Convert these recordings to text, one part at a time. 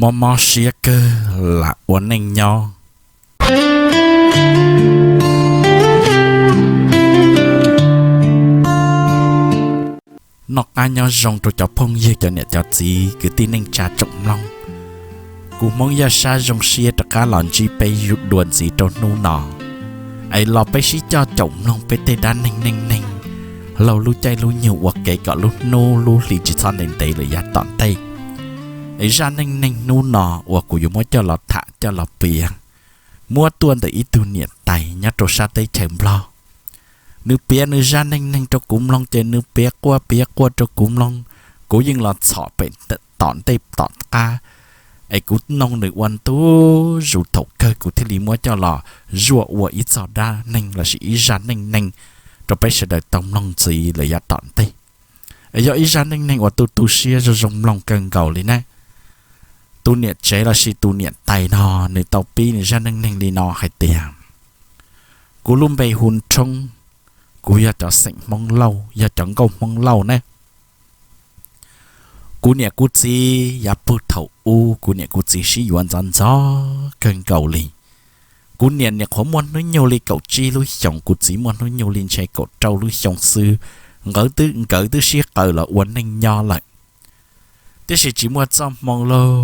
Mob mob siab kawg lam ua neej nyob. Noj qab nyob zoo rau cov phooj ywg, cov niam cov txiv, kwv tij neej tsa tsoom mloog. Kuv Hmoob Yaj Sab zoo siab rov qab los ntsib peb dua ntxiv rau hnub no, es los peb sib coj caum mloog peb tej dab neeg neej neeg, laug lub caij lub nyoog ua ke kom lub hnub lub hli tsis txhob ntev ntev lawm yav tom ntej. Es zaj neej neeg hnub no uas kuv yuav muab coj los tham coj los piav, muab tuaj ntawm ib tug niam tais nyob rau sab teb chaws Nplog. Nws piav nws zaj neej neeg rau kuv mloog ces nws piav quaj piav quaj rau kuv mloog, kuv yeej los txhom pem tom ntej tom qab, es kuv mloog nws ua ntu zus thaum kawg kuv thiaj li muab coj los zuaj ua ib txoj dab neeg lossis ib zaj neej neeg rau peb sawv daws tau mloog ntxiv lawm yav tom ntej. Es yog ib zaj neej neeg uas tu tu siab zoo zoo mloog kawg nkaus li na. Tus niam tsev lossis tus niam tais no, nws tau pib nws zaj neej neeg li no hais tias, kuv lub npe hu Nrhoob, kuv yog cov xeem Hmoob Lauj, yog cov nkauj Hmoob Lauj ne. Kuv niam kuv txiv yav puag thaum ub kuv niam kuv txiv sib yuav ntxov ntxov kawg nkaus li. Kuv niam nyuam qhuav muaj hnub nyoog li kaum tsib lub xyoos, kuv txiv muaj hnub nyoog li ntshe kaum rau lub xyoo xwb, nkawd twb sib qaws los ua neej nyob lawm. Tiam sis tsis muaj txoj hmoo lauj,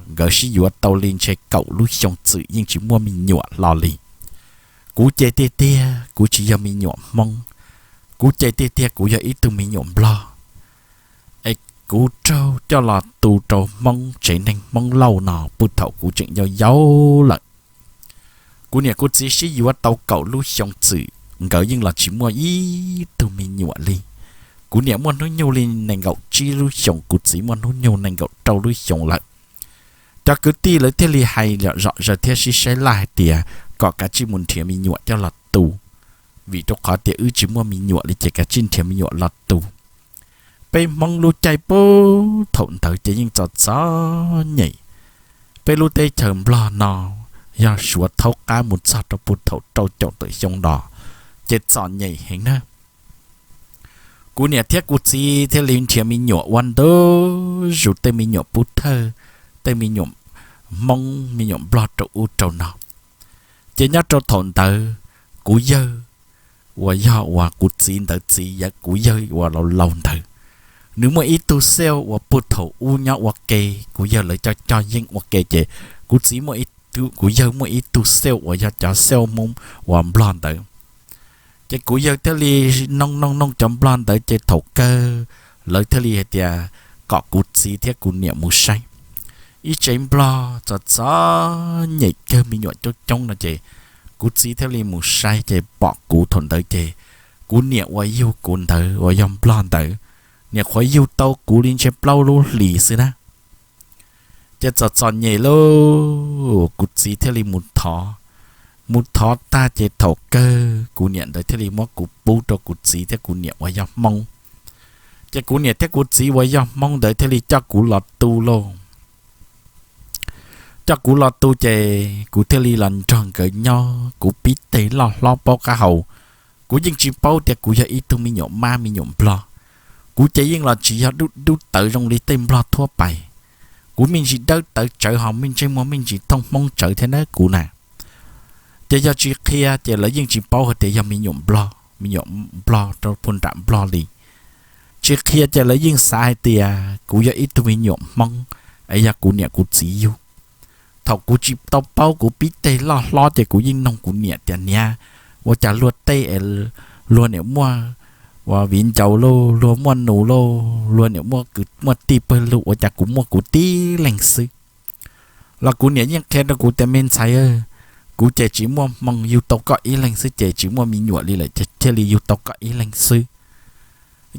nkawd sib yuav tau li ntshe kaum lub xyoo txwm yeej tsis muaj me nyuam hlo li. Kuv ces tiag tiag kuv tsis yog me nyuam Hmoob, kuv ces tiag tiag kuv yog ib tug me nyuam Nplog, es kuv raug coj los tu rau Hmoob tsev neeg Hmoob Lauj no puag thaum kuv tseem yau yau lawm. Kuv niam kuv txiv sib yuav tau kaum lub xyoo txwm nkawd yeej los tsis muaj ib tug me nyuam li. Kuv niam muaj hnub nyoog li nees nkaum tsib lub xyoos, kuv txiv muaj hnub nyoog nees nkaum rau lub xyoos lawm. Cov kwv tij lawv thiaj li hais zom zaws thiab sib saib laj hais tias kom kav tsij mus nrhiav me nyuam coj los tu, vim rau qhov tias wb tsis muaj me nyuam li ces kav tsij nrhiav me nyuam los tu. Peb Hmoob lub caij puag thaum ntawd ces yeej txom txom nyem. Peb lub teb chaws Nplog no yog suav thaub qab mus txog rau puag thaum rau caum tawm xyoo no ces txom nyem heev na. Kuv niam thiab kuv txiv thiaj li nrhiav me nyuam ua ntu zus tej me nyuam pub thawj, tej me nyuam Hmoob me nyuam Nplog rau ub rau no. Ces nyob rau thaum ntawd, kuv yawg uas yog uas kuv txiv ntawd txiv yawm, kuv yawg uas laus laus ntawd, nws muaj ib tug xauj uas puag thaum ub nyob ua ke, kuv yawg lawv coj coj yeej ua ke ces kuv txiv, kuv yawg muaj ib tug xauj uas yog cov xauj Hmoob uas Nplog ntawd. Ces kuv yawg thiaj li noog noog noog cov Nplog ntawd ces thaum kawg lawv thiaj li hais tias kom kuv txiv thiab kuv niam mus saib. Ib tsev Nplog txom txom nyem kawg me nyuam coob coob no ces kuv txiv thiaj li mus saib ces pom kuv thaum ntawd ces kuv niam uas yug kuv ntawd uas yog Nplog ntawd, niam qhuav yug tau kuv li ntshe plaub lub hlis xwb na. Ces txom txom nyem lauj, kuv txiv thiaj li mus thov. Mus thov tag ces thaum kawg kuv niam ntawd thiaj li muab kuv pub rau kuv txiv thiab kuv niam uas yog Hmoob. Ces kuv niam thiab kuv txiv uas yog Hmoob ntawd thiaj li coj kuv los tu lauj. Coj kuv los tu ces kuv thiaj li los nrog nkawd nyob, kuv pib teg loj hlob paub qab hau. Kuv yeej tsis paub tias kuv yog ib tug me nyuam mab me nyuam Nplog. Kuv ces yeej los tsis yog dub dub tawv zoo li tej Nplog thuab pais. Kuv me ntsis dawb tawv tsawv ho me ntsej muag me ntsis thooj Hmoob tsawv thiab nawb kuv na. Ces yog tsis qhia ces lawv yeej tsis paub hais tias yog me nyuam Nplog, me nyuam Nplog rau puag nram Nplog li. Tsis qhia ces lawv yeej xav hais tias kuv yog ib tug me nyuam Hmoob, es yog kuv niam kuv txiv yug. Thaum kuv tsis tau paub kuv pib teg loj hlob ces kuv yeej noog kuv niam tias niam, ua cas luag tej es luag niam muaj ua viv ncaus lauj, luag muaj nus lauj, luag niam muaj kwv muaj tij pawg lug, ua cas kuv muaj kuv tib leeg xwb. Los kuv niam yeej qhia rau kuv tias me ntxhais, kuv ces tsis muaj hmoo, yug tau koj ib leeg xwb ces tsis muaj me nyuam li lawm ces thiaj li yug tau koj ib leeg xwb.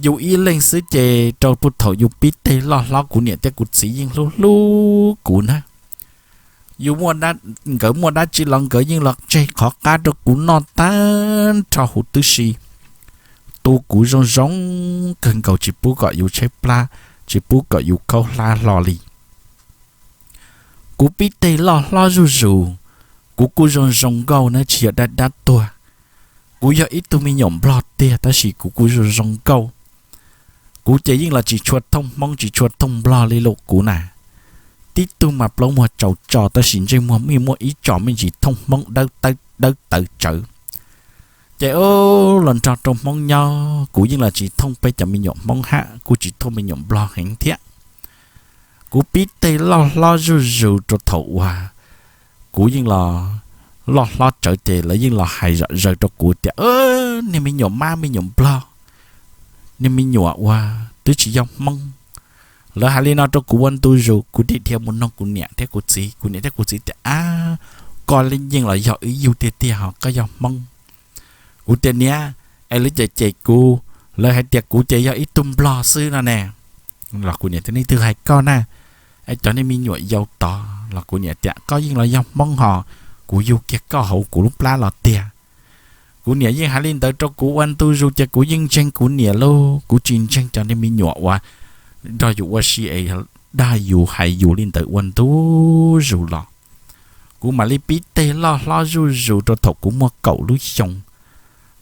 Yug ib leeg xwb ces rau puag thaum yus pib teg loj hlob kuv niam thiab kuv txiv yeej hlub hlub kuv na. Yus, nkawd muaj dab tsi los nkawd yeej los tseg qhov qab rau kuv noj tag nrho huv tib si. Tu kuv zoo zoo kawg nkaus, tsis pub kom yus tshaib plab, tsis pub kom yus khaub hlab hlo li. Kuv pib teg loj hlob zuj zus, kuv kuj zoo zoo nkauj na, tsis yog dab dab tuag. Kuv yog ib tug me nyuam nplog tiag tab sis kuv kuj zoo zoo nkauj. Kuv ces yeej los tsis tshua thooj hmoob tsis tshua thooj nplog li lauj kuv na. tib tug mas plaub muag tsaus tso, tab sis ntsej muag yeej muaj ib tsom me ntsis thooj Hmoob dawb tawv tsawv. Ces ub, los nrog rau Hmoob nyob kuv yeej los tsis thooj peb cov me nyuam Hmoob hab, kuj tsis thooj me nyuam Nplog heev thiab. Kuv pib teg loj hlob zuj zus rau thaum uas kuv yeej los loj hlob tsawv ces lawv yeej los hais zom zaws rau kuv tias, Niag me nyuam mab me nyuam Nplog, niag me nyuam uas twb tsis yog Hmoob. Lawv hais li no rau kuv ua ntu zus, kuv dhia dhia mus noog kuv niam thiab kuv txiv. Kuv niam thiab kuv txiv tias, Ab, koj yeej los yog wb yug tiag tiag ho, koj yog Hmoob. Kuv tias, Niam, es lawv cem cem kuv, lawv hais tias kuv ces yog ib tug Nplog xwb no ne. Los kuv niam tias, Nej twg hais koj na? Es cov niag me nyuam yau tod. Los kuv niam tias, Koj yeej los yog Hmoob ho, kuv yug kiag koj hauv kuv lub plab los tiag. Kuv niam yeej hais li ntawd rau kuv ua ntu zus ces kuv yeej ntseeg kuv niam lauj, kuv tsis ntseeg cov niag me nyuam uas nrog yus ua si es dag yus hais yus li ntawd ua ntu zus los. Kuv mam li pib teg loj hlob zuj zus rau thaum kuv muaj kaum lub xyoo.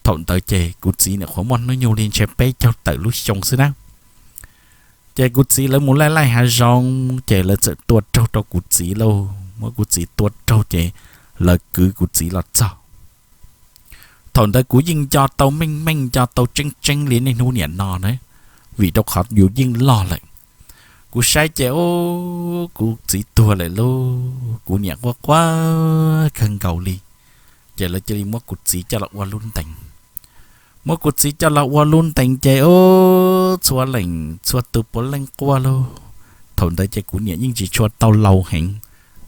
Thaum ntawd ces kuv txiv nyuam qhuav muaj hnub nyoog li ntshe peb caug tawm lub xyoo xwb na. Ces kuv txiv lawv mus laij laij hav zoov ces lawv txawm tua raug rau kuv txiv lauj. Muab kuv txiv tua raug ces lawv kwv kuv txiv los txog. Thaum ntawd kuv yeej nco tau meej meej, nco tau tseeb tseeb li niaj hnub niam no na, vim rau qhov yus yeej loj lawm. Kuv saib ces ub, kuv txiv tuag lawm lauj, kuv niam quaj quaj kawg nkaus li. Ces lawv cia li muab kuv txiv coj los ua lub ntees. Muab kuv txiv coj los ua lub ntees ces ub, txhua leej txhua tus puav leej quaj lauj. Thaum ntawd ces kuv niam yeej tsis tshua tau laus heev,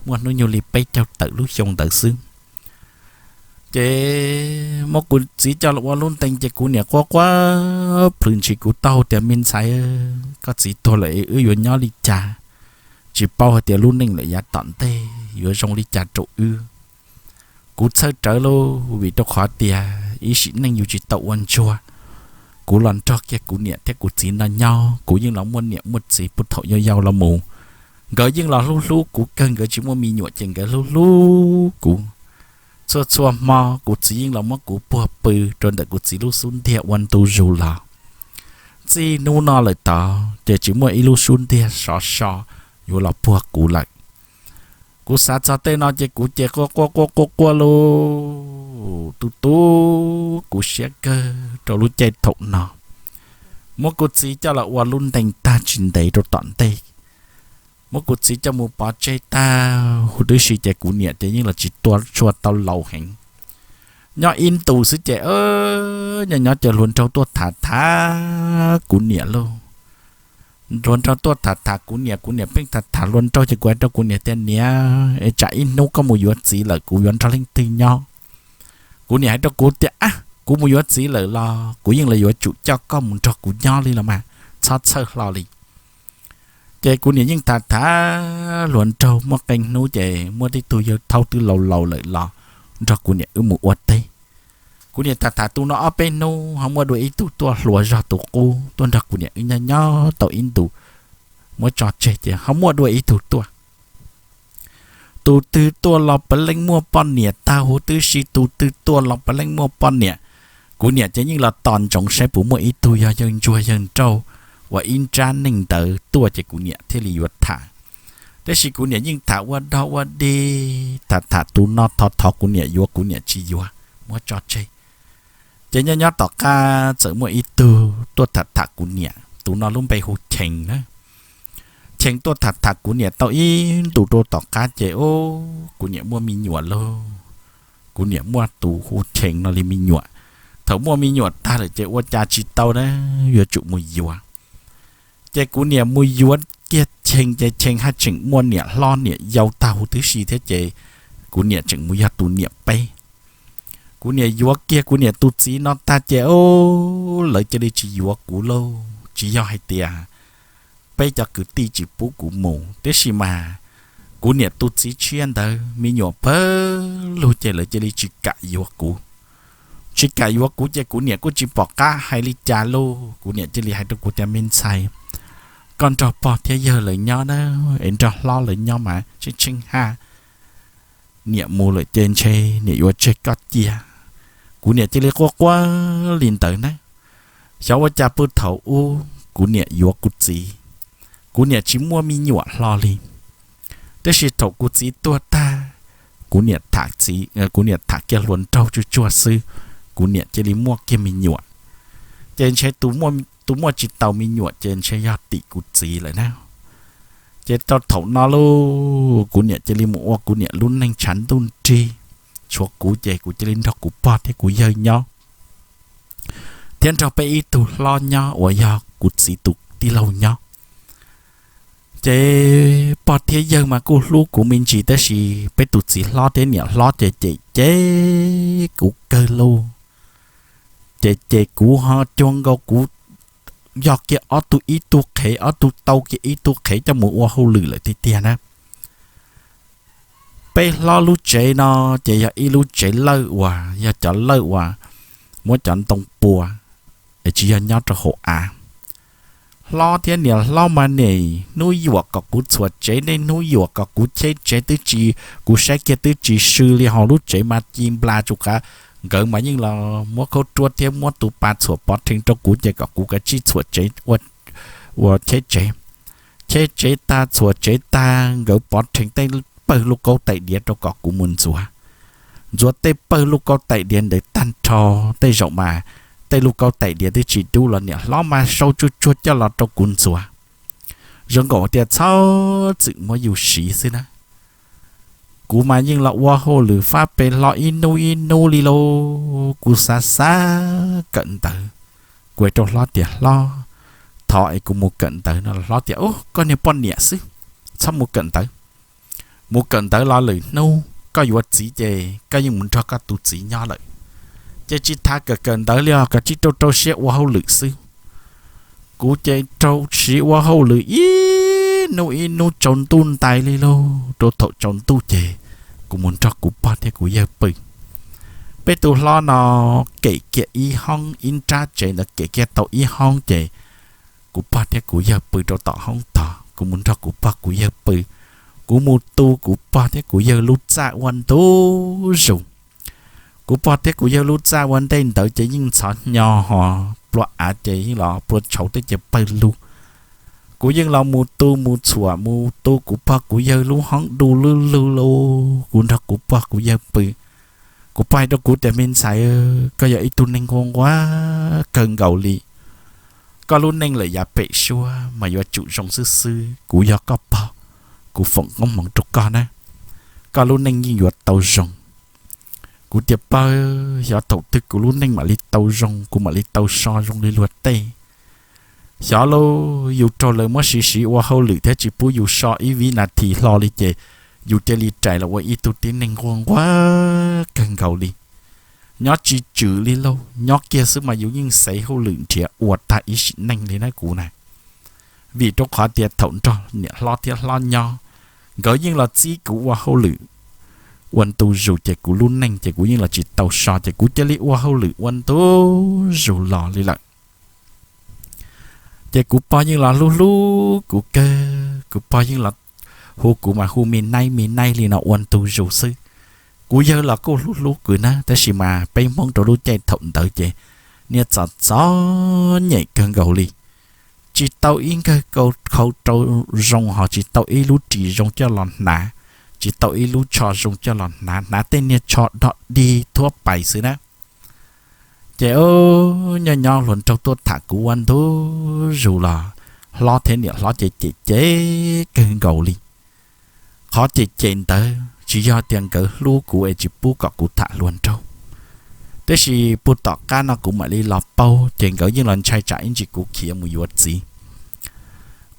muaj hnub nyoog li peb caug tawm lub xyoo ntawd xwb. Ces muab kuv txiv coj los ua lub ntees ces kuv niam quaj quaj plhws ntshis kuv taub hau tias, Me ntxhais, koj txiv tuag lawm wb yuav nyob li cas? Tsis paub hais tias lub neej lawm yav tom ntej yuav zoo li cas rau wb. Kuv txhawj rawv lauj, vim rau qhov tias ib sim neej yus tsis tau ua ntsuag. Kuv los nrog kiag kuv niam thiab kuv txiv no nyob, kuv yeej los muaj niam muaj txiv puag thaum yau yau los mus. Nkawd yeej los hlub hlub kuv kawg, nkawd tsis muaj me nyuam ces nkawd hlub hlub kuv. Txhua txhua hmo kuv txiv yeej los muab kuv puag pw rau ntawm kuv txiv lub xub ntiag ua ntu zus los. Txij hnub no lawm tod ces tsis muaj ib lub xub ntiag sov so yuav los puag kuv lawm. Kuv xav txog tej no ces kuv ces quaj quaj quaj quaj quaj lauj, tu tu kuv siab kawg rau lub caij thaum no. Muab kuv txiv coj los ua lub ntees tag tsis ntev rau tom ntej, muab kuv txiv coj mus pov tseg tag huv tib si ces kuv niam ces yeej los tsis tua tshua tau laus heev. Nyob ib ntus xwb ces nyob nyob ces hluas nraug tuaj tham tham kuv niam lauj. Hluas nraug tuaj tham tham kuv niam, kuv niam pheej tham tham hluas nraug ces kuv hais rau kuv niam tias, Niam, es tsam ib hnub koj mus yuav txiv lawm kuv yuav nrog leej twg nyob? Kuv niam hais rau kuv tias, Ab, kuv mus yuav txiv lawm los kuv yeej los yuav tsum coj koj mus nrog kuv nyob li los mas, txhob txhawj hlo li. Ces kuv niam yeej tham tham hluas nraug, muaj qee hnub ces muaj tej tug yawg thaub twb laus laus lawm los nrog kuv niam wb mus ua teb. Kuv niam tham tham tus no ob peb hnub ho muaj dua ib tug tuaj hluas zog tus qub tuaj nrog kuv niam wb nyob nyob tau ib ntus, muab tso tseg ces ho muaj dua ib tug tuaj. Tus twg tuaj los puav leej muaj poj niam tag huv tib si, tus twg tuaj los puav leej muaj poj niam. Kuv niam ces yeej los tos ntsoov saib puas muaj ib tug yog yawg ntsuag yawg nrauj uas ib nrab neej ntawd tuaj ces kuv niam thiaj li yuav tham. Tab sis kuv niam yeej tham ua dog ua dig, tham tham tus no thov thov kuv niam yuav, kuv niam tsis yuav, muab tso tseg. Ces nyob nyob tom qab txawm muaj ib tug tuaj tham tham kuv niam, tus no lub npe hu Chees na. Chees tuaj tham tham kuv niam tau ib ntus rau tom qab ces ub, kuv niam muaj me nyuam lauj. Kuv niam muaj tus hu Chees no li me nyuam. Thaum muaj me nyuam tag lawm ces ua cas tsis tau na, yuav tsum mus yuav. Ces kuv niam mus yuav kiag Chees ces Chees haj tseem muaj niam hlob niam yau tag huv tib si thiab ces kuv niam tseem mus yog tus niam peb. Kuv niam yuav kiag kuv niam tus txiv no tag ces ub, lawv cia li tsis yuav kuv lauj. Tsis yog hais tias peb cov kwv tij tsis pub kuv mus, tiam sis mas kuv niam tus txiv tshiab ntawd me nyuam pawg lug ces lawv cia li tsis kam yuav kuv. Tsis kam yuav kuv ces kuv niam kuj tsis pom qab hais li cas lauj. Kuv niam cia li hais rau kuv tias, Me ntxhais, koj nrog pog thiab yawg lawv nyob na, es nrog hlob lawv nyob mas tsheej tsheej haj. Niam mus lawm ces ntshe niam yuav tseg koj cia. Kuv niam cia li quaj quaj li ntawd na. Xyov ua cas puag thaum ub kuv niam yuav kuv txiv, kuv niam tsis muaj me nyuam hlo li. Tab sis thaum kuv txiv tuag tag, kuv niam tham txiv, kuv niam tham kiag hluas nraug tsuag tsuag xwb, kuv niam cia li muaj kiag me nyuam. Ces ntshe tus muaj tsis tau me nyuam ces ntshe yog tim kuv txiv lawm na. Ces rau thaum no lauj, kuv niam cia li mus ua kuv niam lub neej tshav ntuj nrig, tshuav kuv ces kuv cia li nrog kuv pog thiab kuv yawg nyob, thiab nrog peb ib tug hlob nyob uas yog kuv txiv tus tij laug nyob. Ces pog thiab yawg mas kuj hlub kuv me ntsis, tab sis peb tus txiv hlob thiab niam hlob ces cem cem kuv kawg lauj. Ces ces kuv ho cuag nkaus kuv yog kiag ob tug ib tug qhev, ob tug tau kiag ib tug qhev coj mus ua hauj lwm lawm tiag tiag na. Peb hlob lub tsev no ces yog ib lub tsev lawj uas yog cov lawj uas muab cov ntoo pua, es tsis yog nyob rau hauv av. Hlob thiab niam hlob mas niaj hnub yuam kom kuv txhuam tsev, niaj hnub yuam kom kuv cheb tsev twb tsis, kuv saib kiag twb tsis sw li, hauv lub tsev mas ci nplas tsuas qav. Nkawd mas yeej los muab khaub ruab thiab muab tus pas txhuam pov rhees rau kuv ces kom kuv kav tsij txhuam tsev, ua cheb tsev. Cheb tsev tag txhuam tsev tag nkawd pov rhees tej pawg lub kaub tais diav rau kom kuv mus ntxuav. Ntxuav tej pawg lub kaub tais diav ntawd tag nrho, tej zaum mas tej lub kaub tais diav twb tsis dub los niam hlob mas sau tsuag tsuag coj los rau kuv ntxuav. Zoo nkaus tias txhob txwm muab yus siv xwb na. Kuv mas yeej los ua hauj lwm fab pes hlo ib hnub ib hnub li lauj, kuv xav xav kawm ntawv. Kuv hais rau hlob tias hlob, thov es kuv mus kawm ntawv no los hlob tias, Ub, koj niag poj niam xwb, txhob mus kawm ntawv. Mus kawm ntawv los lwm hnub koj yuav txiv ces koj yeej mus nrog koj tus txiv nyob lawm. Ces tsis tas kawm kawm ntawv li os, koj tsis rau rau siab ua hauj lwm xwb. Kuv ces rau siab ua hauj lwm ib hnub ib hnub tsaus ntuj ntais li lauj, rau thaum tsaus ntuj ces kuv mus nrog kuv pog thiab kuv yawg pw. Peb tus hlob no kem kiag ib hoob, ib nrab tsev ntawd kem kiag tau ib hoob ces kuv pog thiab kuv yawg pw rau tom hoob tog, kuv mus nrog kuv pog kuv yawg pw. Kuv mus tu kuv pog thiab kuv yawg lub txaj ua ntu zus. Kuv pog thiab kuv yawg lub txaj ua ntej ntawd ces yeej ntxhov hnyo ho plua av ces yeej los plua tshauv tej ces pawg lug. Kuv yeej los mus tu mus txhuam mus tu kuv pog kuv yawg lub hoob du lug lug lauj, kuv nrog kuv pog kuv yawg pw. Kuv pog hais rau kuv tias, Me ntxhais, koj yog ib tug neeg nquag nquag kawg nkaus li. Koj lub neej lawm yav pem suab mas yuav tsum zoo xwb xwb, kuv yog koj pog, kuv foom koob hmoov rau koj na, koj lub neej yeej yuav tau zoo. Kuv tias, Pog, xyov thaum twg kuv lub neej mam li tau zoo, kuv mam li tau so zoo li luag tej. Xyov lauj, yus raug lawv muab siv siv ua hauj lwm thiab tsis pub yus so ib vib nas this hlo li ces yus cia li rais los ua ib tug tib neeg nquag nquag kawg nkaus li. Nyob tsis tswm li lauj, nyob kiag xwb mas yus yeej xev hauj lwm nrhiav ua tag ib sim neej li na kuv na. Vim rau qhov tias thaum nrog niam hlob thiab hlob nyob, nkawd yeej los txib kuv ua hauj lwm ua ntu zus ces kuv lub neej ces kuv yeej los tsis tau so ces kuv cia li ua hauj lwm ua ntu zus los li lawm. Ces kuv pog yeej los hlub hlub kuv kawg, kuv pog yeej los hu kuv mas hu me naib me naib li no ua ntu zus xwb. Kuv yawg los kuj hlub hlub kuv na, tab sis mas peb Hmoob rau lub caij thaum ntawd ces niaj txom txom nyem kawg nkaus li. Tsis tau ib nkawg khau rau zoo ho tsis tau ib lub ris zoo coj los hnav, tsis tau ib lub tsho zoo coj los hnav, hnav tej niag tsho dog dig thuab pais xwb na. Ces nyob nyob hluas nraug tuaj tham kuv ua ntu zus los hlob thiab niam hlob ces cem cem kawg nkaus li. Qhov cem cem ntawd tsis yog tias nkawd hlub kuv es tsis pub kom kuv tham hluas nraug, tiam sis puag tom qab no kuv mam li los paub ces nkawd yeej los ntshai tsam ib ntsis kuv khiav mus yuav txiv.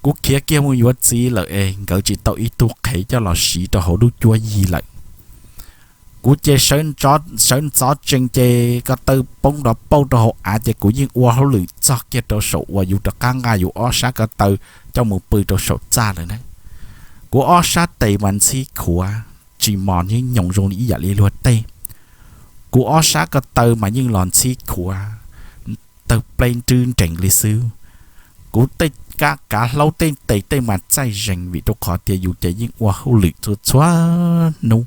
Kuv khiav kiag mus yuav txiv lawm es nkawd tsis tau ib tug qhev coj los siv rau hauv lub cuab yig lawm. Kuv ces sawv ntxov tsees ces ko taw poob nrov pauj rau hauv av ces kuv yeej ua hauj lwm txog kiag rau saum uas yus rov qab nqa yus ob sab ko taw coj mus pw rau saum txaj lawm na. Kuv ob sab tes mas ntxhib khuav tsis mos nyob nyoos zoo li ib yam li luag tej. Kuv ob sab ko taw mas yeej los ntxhib khuav tawg pleb nrwb nrees li xwb. Kuv tej kab kav hlaub tej tes tej mas txaij zees vim rau qhov tias yus ces yeej ua hauj lwm txhua txhua hnub.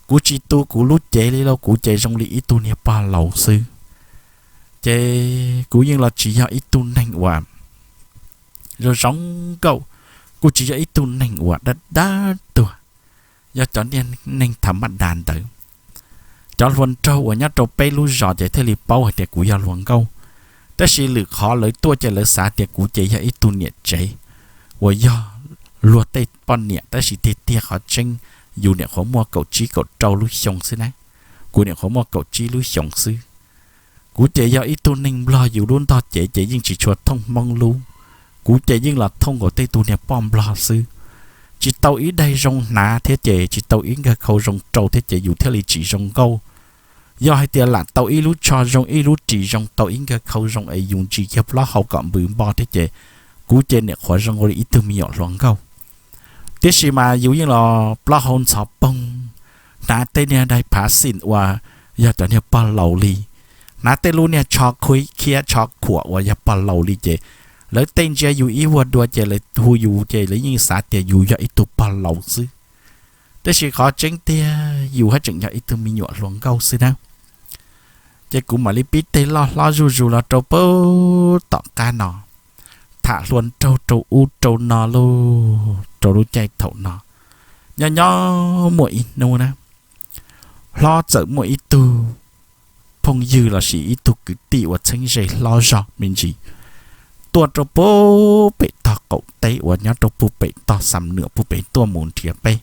Kuv tsis tu kuv lub cev li lauj, kuv ces zoo li ib tug niag pog laus xwb. Ces kuv yeej los tsis yog ib tug neeg uas zoo zoo nkauj, kuj tsis yog ib tug neeg uas dab dab tuag. yog cov niag neeg tham maj das ntawd. Cov hluas nraug uas nyob rau peb lub zos ces thiaj li paub hais tias kuv yog hluas nkauj, tab sis lwm qhov lawv tuaj ces lawv xav tias kuv ces yog ib tug niam tsev uas yog luag tej poj niam, tab sis tiag tiag qhov tseeb yus nyuam qhuav muaj kaum tsib kaum rau lub xyoo xwb na, kuv nyuam qhuav muaj kaum tsib lub xyoos xwb. Kuv ces yog ib tug neeg nplog, yus lub ntog cev ces yeej tsis tshua thooj Hmoob lub, kuv ces yeej los thooj nkaus tej tug niag poj nplog xwb. Tsis tau ib daim zoo hnav thiab ces tsis tau ib nkawg khau zoo rau thiab ces yus thiaj li tsis zoo nkauj. Yog hais tias lam tau ib lub tsho zoo, ib lub ris zoo, tau ib nkawg khau zoo es yus ntsis kiag plaub hau kom npws npo thiab ces kuv ces nyuam qhuav zoo li ib tug me nyuam hluas nkauj. Tiam sis mas yus yeej los plaub hau ntxhov poog, hnav tej niag daim phav xim uas yog cov niag pog laus li, hnav tej lub niag tsho khuib khiab tsho khuam uas yog pog laus li ces lawv tej ntsia yus ib vuag dua ces lawv hu yus ces lawv yeej xav tias yus yog ib tug pog laus xwb. Tab sis qhov tseeb tiag yus haj tseem yog ib tug me nyuam hluas nkauj xwb na. Ces kuv mam li pib teg loj hlob zuj zus los rau pem tom qab no, tham hluas nraug rau ub rau no lauj. Rau lub caij thaum no, nyob nyob muaj ib hnub na, hlob txawm muaj ib tug phooj ywg lossis ib tug kwv tij uas txheeb ze hlob zog me ntsis tuaj rau pem tog qaum teb uas nyob rau pem tog Xam Nuam pem tuaj mus nrhiav peb.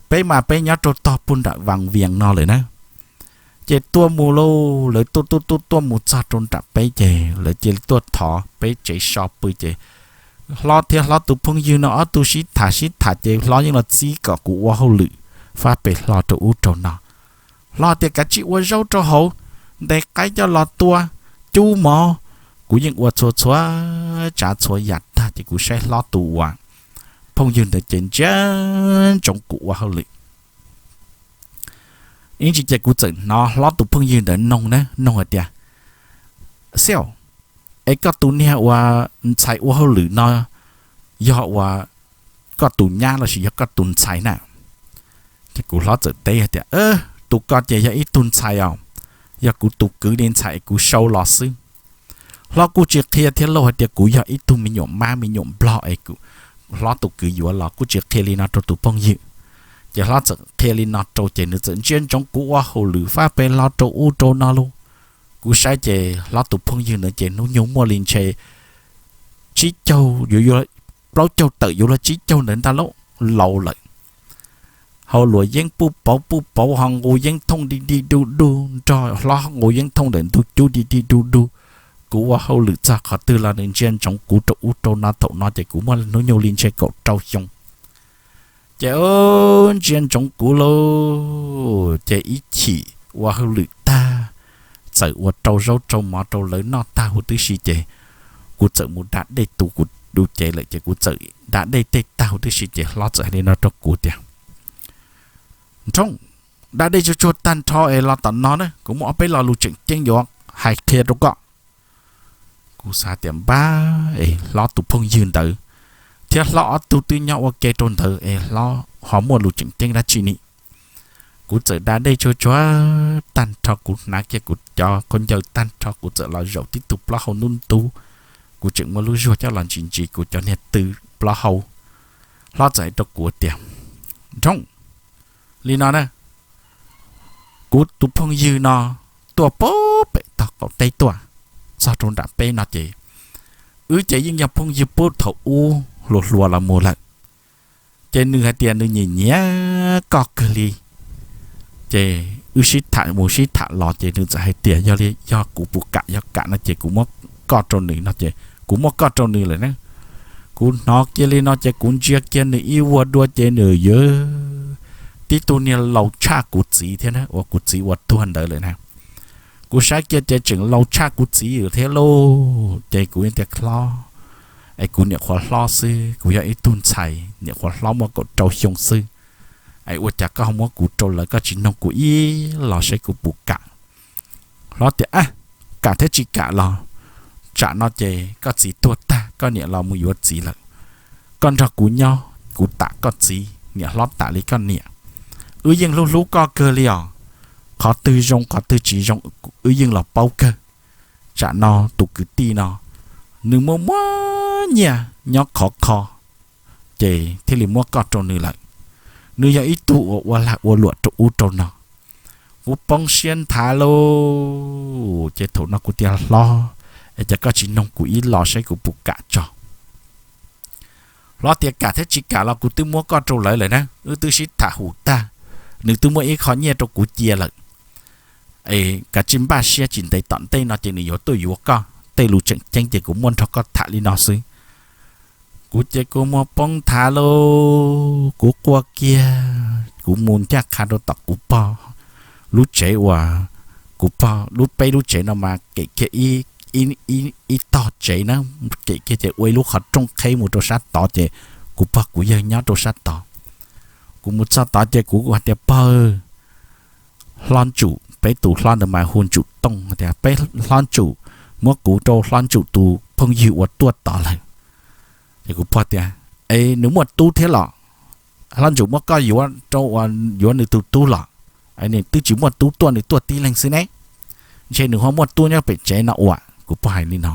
Peb mas peb nyob rau tog pem nram Vaj Vias no lawm na. Ces tuaj mus lauj, lawv tuaj tuaj tuaj tuaj mus txog rau nram peb ces lawv cia li tuaj thov peb tsev so pw ces hlob thiab hlob tus phooj ywg no ob tug sib tham sib tham ces hlob yeej los txib kom kuv ua hauj lwm fab pem hlo rau ub rau no. Hlob tias kav tsij ua zaub rau hauv, ntes qaib coj los tua, cub mov. Kuv yeej ua txhua txhua tsav txhua yam tag ces kuv saib hlob tus uas phooj ywg ntawd ces ntsia ntsoov kuv ua hauj lwm. Ib ntsis ces kuv txawm hnov hlob tus phooj ywg ntawd noog na, noog hais tias, Xiaus, es koj tus niag uas ntxhais ua hauj lwm no yog uas koj tus nyab lossis yog koj tus ntxhais na? Ces kuv hlob txawm teb hais tias, Tus ko ces yog ib tug ntxhais os, yog kuv tus kwv li ntxhais es kuv sau los xwb. Hlob kuj tsis qhia thiab lauj, hais tias kuv yog ib tug me nyuam mab me nyuam nplog es hlob tus kwv yuav los kuj tsis qhia li no rau tus phooj ywg. Ces hlob txawm qhia li no rau ces nws txawm ntsia ntsoov kuv ua hauj lwm fab pem hlo rau ub rau no lauj. Kuv saib ces hlob tus phooj ywg ntawd ces hnub nyoog muaj li ntshe tsib caug, yuav plaub caug tawm yuav luag tsib caug ntawd ntag lauj, laus lawm. Hau luam yeeb puj pauv puj pauv, ho nqus yeeb thooj dig dig du du, nrog hlob nqus yeeb thooj ntawm ntug cub dig dig du du. Kuv ua hauj lwm txog qhov twg los nws ntsia ntsoov kuv rau ub rau no. Thaum no ces kuv muaj hnub nyoog li ntshe kaum rau xyoo. Ces ntsia ntsoov kuv lauj, ces ib chim ua hauj lwm tag, txawm ua rau zaub rau mov rau lawv noj tag huv tib si ces kuv txawm mus da dej tu kuv du cev lawm ces kuv txawm da dej tej tag huv tib si ces hlob txawm hais li no rau kuv tias, Nrhoo, da dej tsuag tsuag tag nrho es los tom no na, kuv muaj ob peb lo lus tseem ceeb yuav hais qhia rau koj. Kuv xav tias npab es hlob tus phooj ywg ntawd thiab hlob ob tug twb nyob ua ke rau ntawd es hlob ho muaj lus tseem ceeb dab tsi ni. Kuv txawm da dej tsuag tsuag tag nrho, kuv hnav kiag kuv cov khaub ncaws tag nrho, kuv txawm los zaum tib tug plaub hau ntub ntub. Kuv tseem muaj lub zuag coj los ntsis ntsis kuv cov niag tw plaub hau. Hlob txawm hais rau kuv tias, Nrhoo, li no na, kuv tus phooj ywg no tuaj pem tog qaum teb tuaj txog rau nram peb no ces wb ces yeej yog phooj ywg puag thaum ub hluas hluas los mus lawm. Ces nws hais tias nws nyiam nyiam koj kawg li. Ces wb sib tham mus sib tham los ces nws txawm hais tias yog li yog kuv puas kam, yog kam no ces kuv muab koj rau nws no ces kuv muab koj rau nws lawm na. Kuv hnov kiag li no ces kuv ntsia kiag nws ib vuag dua ces nws yog tib tug niag laus tshaj kuv txiv thiab na, uas kuv txiv uas tuag ntawd lawm na. Kuv saib kiag ces tseem laus tshaj kuv txiv thiab lauj. Ces kuv tias hlob, es kuv nyuam qhuav hlob xwb, kuv yog ib tug ntxhais nyuam qhuav hlob muaj kaum rau xyoo xwb, es ua cas koj ho muab kuv rau lawv, koj tsis noog kuv ib los seb kuv puas kam? Hlob tias, Kam thiab tsis kam los tsam no ces koj txiv tuag tag koj niam los mus yuav txiv lawm. Koj nrog kuv nyob, kuv tam koj txiv, niam hlob tam li koj niam. Wb yeej hlub hlub koj kawg li os. Qhov twg zoo qhov twg tsis zoo wb yeej los paub kawg. Tsam no tus kwv tij no nws muaj muaj nyiaj nyob khov kho, ces thiaj li muab koj rau nws lawm. nws yog ib tug uas ua lag ua luam rau ub rau no. Kuv poob siab nthav lauj. Ces thaum no kuv tias, Hlob, es cas koj tsis noog kuv ib los saib kuv puas kam tso? Hlob tias, Kam thiab tsis kam los kuv twb muab koj rau lawv lawm na, wb twb sib tham hum tag, nws twb muab ib qho nyiaj rau kuv cia lawm. Es kav tsij npaj siab, tsis ntev tom ntej no ces nws yuav tuaj yuav koj. Tej lus tseem ceeb ces kuv muab nrog koj tham li no xwb. Kuv ces kua muag poob nthav lauj. Kuv quaj kiag, kuv mus ncaj qha rau tom kuv pog lub tsev uas, kuv pog lub, peb lub tsev no mas kem kiag ib tog tsev na, kem kiag ces ua ib lub qhov rooj qheb mus rau sab tod ces kuv pog kuv yawg nyob rau sab tod. Kuv mus txog tod ces kuv hais tias, Pog, Hlob Ntsum, peb tus hlob ntawd mas hu Ntsum Tooj, tias, Peb, Hlob Ntsum, muab kuv rau Hlob Ntsum tus phooj ywg uas tuaj tod lawm. Ces kuv pog tias, Es nws muaj tub thiab los? Hlob Ntsum muab koj yuav rau uas yuav nws tus tub los? Nws twb tsis muaj tub tuaj, nws tuaj tib leeg xwb ne. Ntshe nws ho muaj tub nyob pem tsev no ua. Kuv pog hais li no.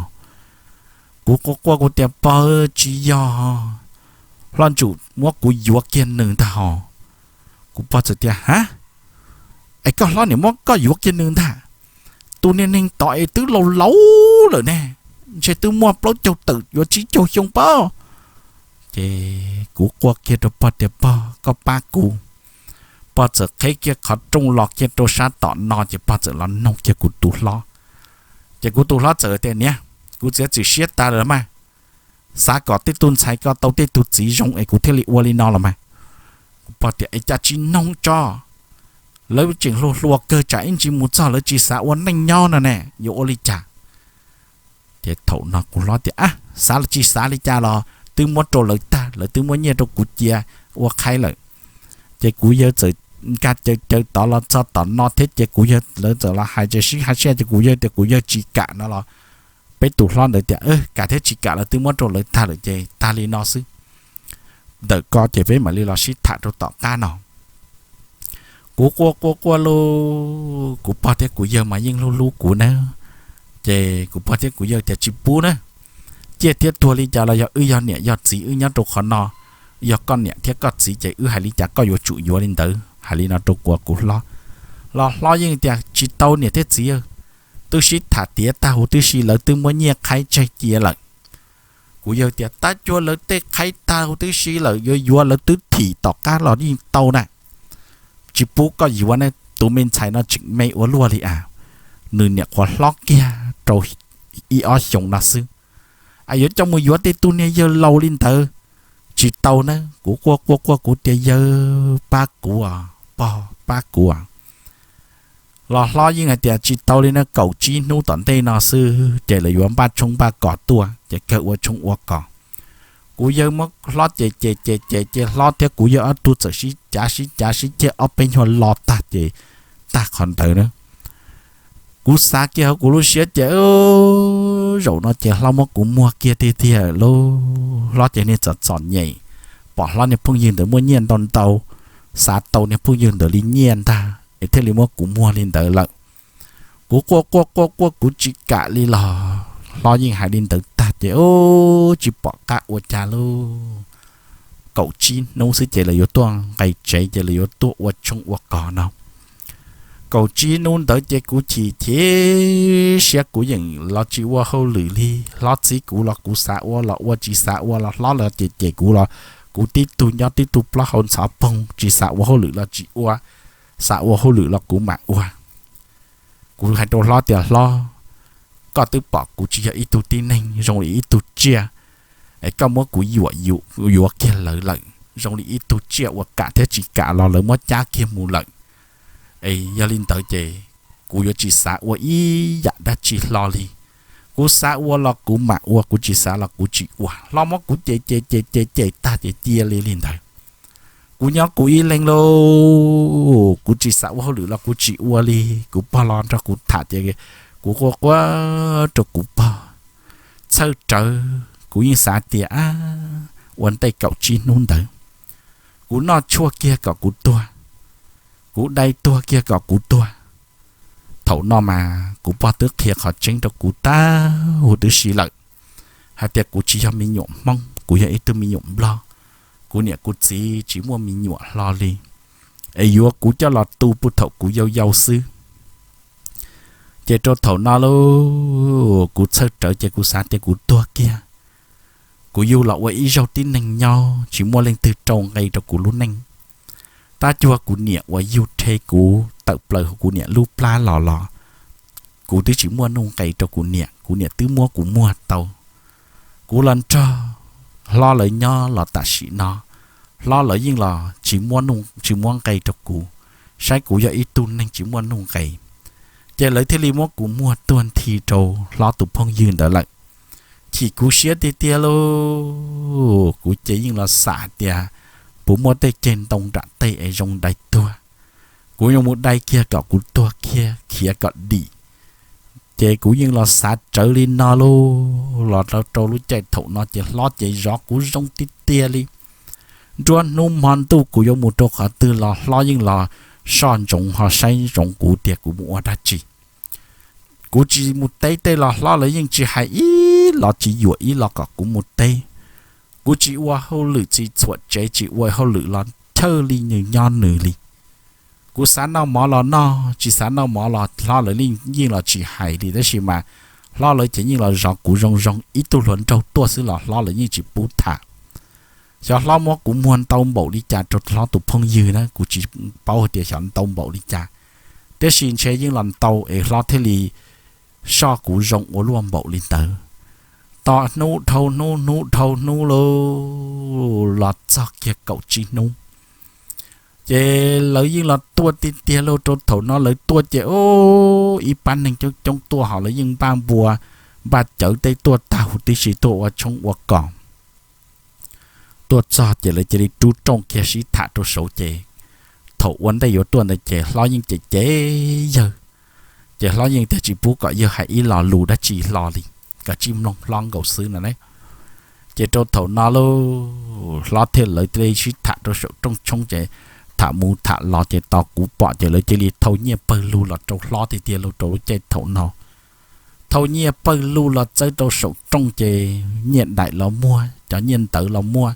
Kuv quaj quaj kuv tias, Pog, tsis yog, Hlob Ntsum muab kuv yuav kiag nws ntag hos. Kuv pog txawm tias, Ha, es koj hlob niam muab koj yuav kiag nws ntag? Tus niag neeg tod es twb laus laus lawm ne, ntshe twb muaj plaub caug tawm yuav tsib caug xyoo pob. Ces kuv quaj kiag rau pog tias, Pog, koj pab kuv. Pog txawm qheb kiag qhov rooj los kiag rau sab tom no ces pog txawm los noog kiag kuv tus hlob. Ces kuv tus hlob txawm tias, Niam, kuv txiav txim siab tas lawm mas, xav kom tej tug ntxhais ko tau tej tug txiv zoo es kuv thiaj li ua li no los mas. Kuv pog tias, Es cas tsis noog tso? Lawv tseem hluas hluas kawg, tsam ib ntsis mus txog lawv tsis xav ua neej nyob no ne, yuav ua li cas? Ces thaum no kuv hlob tias, Ab, xav los tsis xav li cas los twb muab rau lawv tag, lawv twb muab nyiaj rau kuv cia ua qhaib lawm. Ces kuv yawg txawm nkag caw caw tod los txog tom no thiab ces kuv yawg, lawv txawm los hais ces sib hais sib hais ces kuv yawg tias kuv yawg tsis kam no los, peb tus hlob ntawd tias, Kam thiab tsis kam los twb muab rau lawv tag lawm ces tag li no xwb. Ntawm ko ces peb mam li los sib tham rau tom qab no. Kuv quaj quaj quaj lauj, kuv pog thiab kuv yawg mas yeej hlub hlub kuv na. Ces kuv pog thiab kuv yawg tias, Tsis pub na, ciaj thiab tuag li cas los yog wb yog niam yog txiv wb nyob rau qhov no, yog koj niam thiab koj txiv ces wb hais li cas koj yuav tsum yuav li ntawd. Hais li no rau kuv, kuv hlob los hlob yeej tias, Tsis tau niam thiab txiv, twb sib tham tiav tag huv tib si, lawv twb muab nyiaj qhaib tseg cia lawm. Kuv yawg tias, Tab cuag lawv tej qhaib tag huv tib si lawm, yuav yuav lawv twb thim tom qab los yeej tau na. Tsis pub koj yuav ne, tus me ntxhais no tseem me ua luaj li a. Nws niam qhuav hlob kiag rau ib ob xyoos no xwb, es yuav coj mus yuav tej tug niag yawg laus li ntawd, tsis tau na. Kuv quaj quaj quaj kuv tias, Yawg pab kuv, pog pab kuv. Los hlob yeej hais tias, Tsis tau li na, kaum tsib hnub tom ntej no xwb ces lawv yuav npaj tshoob npaj kos tuaj ces kawg ua tshoob ua kos. Kuv yawg muab hlob ces ces ces ces ces hlob thiab kuv yawg ob tug txawm sib cav sib cav sib ceg ob peb nyuag lo tag ces tag qhov ntawd na. Kuv xav kiag hauv kuv lub siab ces, Zaum no ces hlob muab kuv muag kiag tiag tiag lauj. Hlob ces niag txom txom nyem, pom hlob niag phooj ywg ntawd muaj nyiaj ntau ntau, xav tau niag phooj ywg ntawd li nyiaj ntag es thiaj li muab kuv muag li ntawd lawm. Kuv quaj quaj quaj quaj kuv tsis kam li los hlob yeej hais li ntawd tag ces, Tsis pom qab ua cas lauj. Kaum tsib hnub xwb ces lawv yuav tuaj nqis tsev ces lawv yuav tuaj ua tshoob ua kos no. Kaum tsib hnub ntawd ces kuv chim chim siab, kuv yeej los tsis ua hauj lwm li. Hlob txib kuv los kuv xav ua los ua, tsis xav ua los hlob los cem cem kuv los kuv tib tug nyob tib tug plaub hau ntxhov poog, tsis xav ua hauj lwm los tsis ua, xav ua hauj lwm los kuv mam ua. Kuv hais rau hlob tias, Hlob, koj twb pom kuv tsis yog ib tug tib neeg, zoo li ib tug tsiaj, es koj muab kuv yuam yuav kiag lawv lawm zoo li ib tug tsiaj uas kam thiab tsis kam los lawv muab cab kiag mus lawm. Es yog li ntawd ces kuv yuav tsis xav ua ib yam dab tsi hlo li. Kuv xav ua los kuv mam ua, kuv tsis xav los kuv tsis ua. Hlob muab kuv cem cem cem cem cem tag ces cia li li ntawd. Kuv nyob kuv ib leeg lauj, kuv tsis xav ua hauj lwm los kuv tsis ua li. Kuv pog los nrog kuv tham ces kuv quaj quaj rau kuv pog. Txhawj rawv, kuv yeej xav tias, Ab, ua ntej kaum tsib hnub ntawd kuv noj tshuaj kiag kom kuv tuag, kuv dai tuag kiag kom kuv tuag. Thaum no mas kuv pog twb qhia qhov tseeb rau kuv tag huv tib si lawm, hais tias kuv tsis yog me nyuam Hmoob, kuv yog ib tug me nyuam Nplog. kuv niam kuv txiv tsis muaj me nyuam hlo li, es yuav kuv coj los tu puag thaum kuv yau yau xwb. Ces rau thaum no lauj, kuv txhawj rawv ces kuv xav tias kuv tuag kiag, kuv yug los ua ib zaug tib neeg nyob tsis muaj leej twg rau nqe rau kuv lub neej. Tab cuag kuv niam uas yug rhe kuv tawm plaws hauv kuv niam lub plab los los, kuv twb tsis muaj nuj nqes rau kuv niam, kuv niam twb muab kuv muag tau. Kuv los nrog hlob lawv nyob los tam sim no, hlob lawv yeej los tsis muab nqe rau kuv, saib kuv yog ib tug neeg tsis muaj nuj nqes, ces lawv thiaj li muab kuv muag tuag nthi rau hlob tus phooj ywg ntawd lawm. Chim kuv siab tiag tiag lauj, kuv ces yeej los xav tias puas muaj tej ceg ntoo nram tej es zoo dai tuag, kuv yuav mus dai kiag kom kuv tuag kiag khiav kom dim. Ces kuv yeej los xav rawv li no lauj, los rau lub caij thaum no ces hlob ces zov kuv zoo tiag tiag li. Nruab hnub hmo ntuj kuv yuav mus rau qhov twg los hlob yeej los soj ntsoov ho saib ntsoov kuv tias kuv mus ua dab tsi. Kuv tsis mus teb tej los hlob lawv yeej tsis hais ib los tsis yuam ib los kom kuv mus teb. Kuv tsis ua hauj lwm tsis txhuam tsev tsis ua hauj lwm los chawj li nws nyob nws li. Kuv xav noj mov los noj, tsis xav noj mov los hlob lawv yeej los tsis hais li, tab sis mas hlob lawv ces yeej los zov kuv zoo zoo, ib tug hluas nraug tuaj xwb los hlob lawv yeej tsis pub tham. Xyov hlob muab kuv muag ntau npaum li cas rau hlob tus phooj ywg na, kuv tsis paub hais tias xyov ntau npaum li cas, tiam sis ntshe yeej los ntau es hlob thiaj li soj kuv zoo ua luaj npaum li ntawd. Tom hnub dhau hnub, hnub dhau hnub lauj, los txog kiag kaum tsib hnub, ces lawv yeej los tuaj tiag tiag lauj. Rau thaum no lawv tuaj ces ib pab neeg coob coob tuaj ho lawv yeej npaj npua, npaj cawv tej tuaj tag huv tib si tuaj ua tshoob ua kos. Tuaj txog ces lawv cia li rub rooj kiag sib tham rau saud ces thaum ua ntej yuav tuaj ntawd ces hlob yeej cem cem yawg, ces hlob yeej tias tsis pub kom yawg hais ib lo lus dab tsi hlo li, kom tsij mloog hlob nkaus xwb no ne. Ces rau thaum no lauj, hlob thiab lawv thiaj li sib tham rau saum rooj tshoob ces tham mus tham los ces tos kuv pom ces lawv cia li thau nyiaj pawg lug los rau hlob tiag tiag lauj. Rau lub caij thaum no thau nyiaj pawg lug los txawb rau saum rooj ces nyiaj daim los muaj, cov nyiaj ntawv los muaj,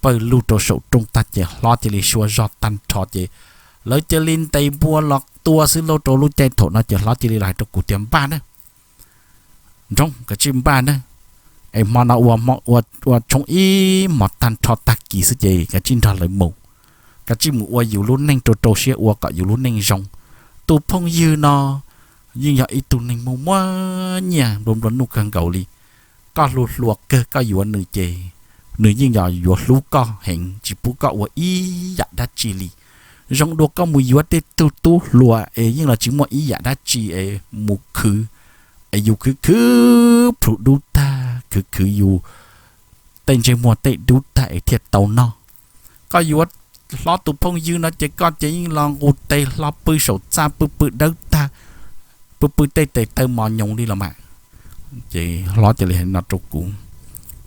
pawg lug rau saum rooj tag ces hlob cia li sua zog tag nrho ces lawv cia li ntes npua los tua xwb lauj. Rau lub caij thaum no ces hlob cia li los hais rau kuv tias npaj na, nroo, koj tsij npaj na, es hmo no ua tshoob ib hmos tag nrho tag kis xwb ces koj tsij nrog lawv mus, koj tsij mus ua yus lub neej rau rau siab ua kom yus lub neej zoo. Tus phooj ywg no yeej yog ib tug neeg muaj muaj nyiaj nplua nplua nuj kawg nkaus li. Koj hlub hluas kawg koj yuav nws ces nws yeej yog yuav hlub koj heev tsis pub koj ua ib yam dab tsi li. Zoo dua koj mus yuav tej tug tub hluas es yeej los tsis muaj ib yam dab tsi es mus khwv, es yus khwv khwv plhus dub tag khwv khwv yus tej ntsej muag tej dub tag es thiaj tau noj. Koj yuav hlob tus phooj ywg no ces koj ces yeej los nqus tes hlo pw saum txaj pw pw dawb tag, pw pw tej tes taw mos nyoos li los mas. Ces hlob cia li hais no rau kuv,